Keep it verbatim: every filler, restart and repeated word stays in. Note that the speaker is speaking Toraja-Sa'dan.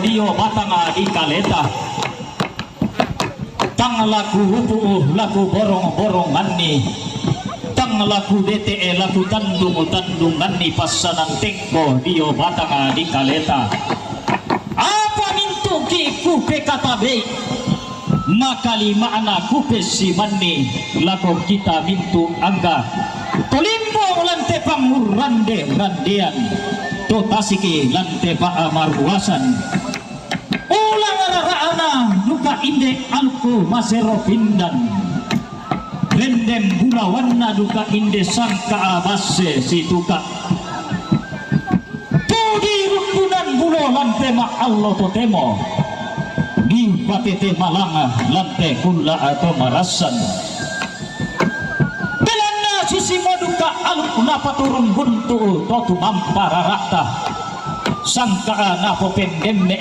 Dio batanga di kaleta. Tang laku upu'u laku borong-boronganni, tang laku dete'e laku tandung-tandunganni passanan tengko dio batanga di kaleta. Apa mintu'ki kupekatabei, makalima'na kupessimanni lako kita mintu' angga. To Limbong lan te pangurrande-randean, to Tasiki lan te pa'maruasan. Ulang rara'na duka inde alukku masero pindan. Rendeng bulawanna duka inde sangka'a basse situka'. Tu dirundunan bulo lan te ma'allo totemo. Dipatete malanga lan te kulla' to marassan. Belanna susimo duka aluk napaturung buntu' to tumampa rara'ta. Sangka'a napopendemme